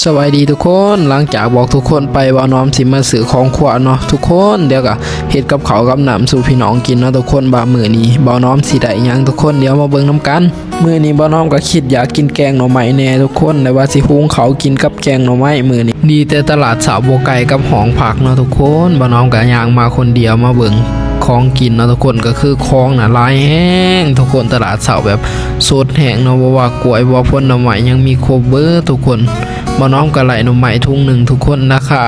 ສະບາຍດີທຸກຄົນ, ຫຼັງຈາກບອກທຸກຄົນໄປວ່ານ້ອມຊິມາຊື້ຂອງຄົວເນາະທຸກຄົນ, ດຽວກະເຮັດກັບເຂົ້າກັບນ້ຳສູ່ພີ່ນ້ອງກິນເນາະທຸກຄົນ, ວ່າມື້ນີ້ບ່າວນ້ອມຊິໄດ້ຫຍັງທຸກຄົນ, ດຽວມາເບິ່ງນຳກັນ. ມື້ນີ້ບ່າວນ້ອມກະຄິດຢາກກິນແກງໜໍ່ໄມ້ແດ່ທຸກຄົນ, ແຕ່ວ່າຊິຫຸງເຂົ້າກິນກັບແກງໜໍ່ໄມ້ມື້ນີ້. ດີແຕ່ຕະຫຼາດເຊົ້າບໍ່ໄກກັບຫ້ອງພັກເນາະທຸກຄົນ, ບ່າວນ້ອມກະຍ່າງມາຄົນດຽວມາເບິ່ງຂອງກິນເນາະທຸກຄົນ, ກະຄືຂອງນະຫຼາຍແຮງທຸກຄົນ, ຕະຫຼາດເຊົ້າແບບສົດແຮງເນາະ, ບໍ່ວ່າກ້ວຍ ບໍ່ວ່າຜົນໄມ້ ຍັງມີຄົບເບີດທຸກຄົນ. ບ່າວນ້ອມກະໄດ້ໜໍ່ໄມ້ຖົງໜຶ່ງທຸກຄົນ, ລາຄາ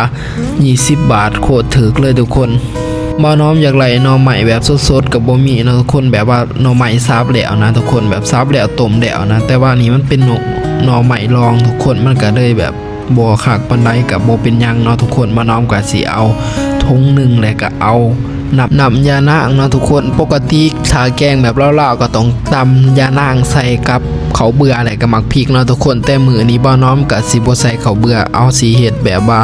ยี่สิบบาท ໂຄດຖືກເລີຍທຸກຄົນ. ບ່າວນ້ອມຢາກໄດ້ໜໍ່ໄມ້ແບບສົດໆກະບໍ່ມີເນາະທຸກຄົນ, ແບບວ່າໜໍ່ໄມ້ສັບແລ້ວນະທຸກຄົນ, ແບບສັບແລ້ວຕົ້ມແລ້ວນະ, ແຕ່ວ່ານີ້ມັນເປັນໜໍ່ ໜໍ່ໄມ້ລອງທຸກຄົນ, ມັນກະເລີຍແບບບໍ່ຄັກປານໃດ, ກະບໍ່ເປັນຫຍັງເນາະທຸກຄົນ. ບ່າວນ້ອມກະຊິເອົາຖົງໜຶ່ງ ແລະກະເອົາ ນ້ຳ ນ້ຳຢານາງເນາະທຸກຄົນ. ປົກກະຕິຖ້າແກງແບບລາວໆ ກໍຕ້ອງຕຳຢານາງໃສ່ກັບເຂົ້າເບືອ ແລະກະໝາກພິກເນາະທຸກຄົນ, ແຕ່ມື້ນີ້ບ່າວນ້ອມກະຊິບໍ່ໃສ່ເຂົ້າເບືອ, ເອົາ ຊິເຮັດແບບວ່າ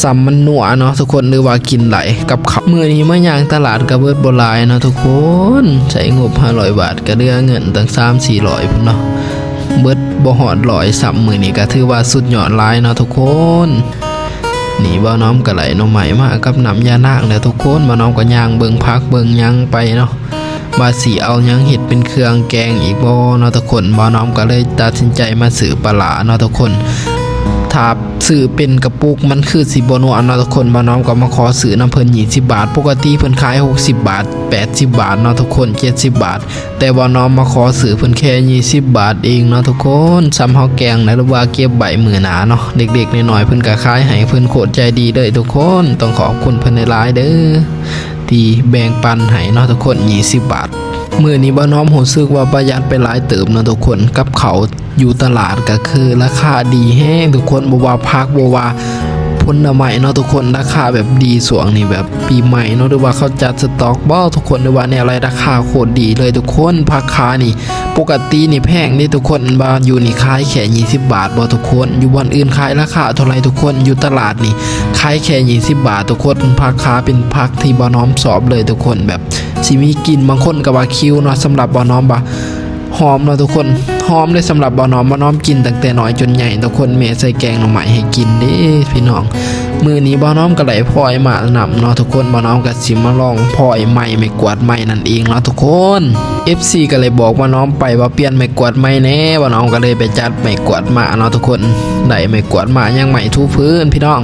ສ່ຳມັນນົວເນາະທຸກຄົນ, ຫຼືວ່າກິນໄດ້ກັບເຂົ້າ. ມື້ນີ້ມາຍ່າງຕະຫຼາດກະເບິດບໍ່ຫຼາຍເນາະທຸກຄົນ, ໃຊ້ງົບຫ້າຮ້ອຍບາດ ກະເຫຼືອເງິນຕັ້ງສາມສີ່ຮ້ອຍພຸ້ນເນາະ, ເບິດບໍ່ຮອດຮ້ອຍຊ້ຳ. ມື້ນີ້ກະຖືວ່າສຸດຍອດຫຼາຍເນາະທຸກຄົນ. ນີ້ບ່າວນ້ອມກະໄດ້ໜໍ່ໄມ້ມາກັບນ້ຳຢານາງແລ້ວທຸກຄົນ, ບ່າວນ້ອມກະຍ່າງເບິ່ງຜັກເບິ່ງຫຍັງໄປເນາະ, ວ່າຊິເອົາຫຍັງເຮັດເປັນເຄື່ອງແກງອີກບໍ່ເນາະທຸກຄົນ. ບ່າວນ້ອມກະເລີຍຕັດສິນໃຈມາຊື້ປາຫຼ້າເນາະທຸກຄົນ. ຖ້າຊື້ເປັນກະປຸກມັນຄືຊິບໍ່ນົວເນາະທຸກຄົນ, ບ່າວນ້ອມກະມາຂໍຊື້ນຳເພິ່ນ ยี่สิบบาท. ປົກກະຕິເພິ່ນຂາຍ หกสิบบาท แปดสิบบาท ເນາະທຸກຄົນ, เจ็ดสิบบาท ແຕ່ບ່າວນ້ອມມາຂໍຊື້ເພິ່ນແຄ່ ยี่สิบบาท ເອງເນາະທຸກຄົນ. ສ່ຳເຮົາແກງນະ ຫຼືວ່າເກັບໄວ້ມື້ໜ້າເນາະ, ເລັກໆນ້ອຍໆເພິ່ນກະຂາຍໃຫ້, ເພິ່ນໂຄດໃຈດີເລີຍທຸກຄົນ, ຕ້ອງຂອບຄຸນເພິ່ນຫຼາຍໆເດີ້ ທີ່ແບ່ງປັນໃຫ້ເນາະທຸກຄົນ ยี่สิบบาท. ມື້ນີ້ບ່າວນ້ອມຮູ້ສຶກວ່າປະຢັດໄປຫຼາຍເຕີບເນາະທຸກຄົນ, ກັບເຂົ້າຢູ່ຕະຫຼາດກະຄືລາຄາດີແຮງທຸກຄົນ, ບໍ່ວ່າຜັກ ບໍ່ວ່າຜົນໄມ້ເນາະທຸກຄົນ, ລາຄາແບບດີ. ຊ່ວງນີ້ແບບ ປີໃໝ່ເນາະ ຫຼືວ່າເຂົາຈັດສະຕັອກບໍ່ທຸກຄົນ ຫຼືວ່າແນວໃດ, ລາຄາໂຄດດີເລີຍທຸກຄົນ. ຜັກຄານີ້ ປົກກະຕິນີ້ແພງເດ້ທຸກຄົນ, ວ່າຢູ່ນີ້ຂາຍແຄ່ ยี่สิบบาท ບໍ່ທຸກຄົນ, ຢູ່ບ່ອນອື່ນຂາຍລາຄາເທົ່າໃດທຸກຄົນ, ຢູ່ຕະຫຼາດນີ້ຂາຍແຄ່ ยี่สิบบาท ທຸກຄົນ. ຜັກຄາເປັນຜັກທີ່ບ່າວນ້ອມຊອບເລີຍທຸກຄົນ, ແບບຊິມີກິ່ນ, ບາງຄົນກະວ່າຂິວເນາະ, ສຳລັບບ່າວນ້ອມວ່າ ຫອມເນາະທຸກຄົນ, ຫອມເລີຍສຳລັບບ່າວນ້ອມ. ບ່າວນ້ອມກິນຕັ້ງແຕ່ນ້ອຍຈົນໃຫຍ່ທຸກຄົນ, ແມ່ໃສ່ແກງໜໍ່ໄມ້ໃຫ້ກິນເດ້ພີ່ນ້ອງ. ມື້ນີ້ບ່າວນ້ອມກະໄດ້ພອຍມານຳເນາະທຸກຄົນ, ບ່າວນ້ອມກະຊິມາລອງພອຍໃໝ່ ໄມ້ກວາດໃໝ່ນັ້ນເອງເນາະທຸກຄົນ. ເອັຟຊີ ກະເລີຍບອກບ່າວນ້ອມໄປວ່າປ່ຽນໄມ້ກວາດໃໝ່ແດ່, ບ່າວນ້ອມກະເລີຍໄປຈັດໄມ້ກວາດມາເນາະທຸກຄົນ. ໄດ້ໄມ້ກວາດມາ ຍັງໄມ້ຖູພື້ນພີ່ນ້ອງ.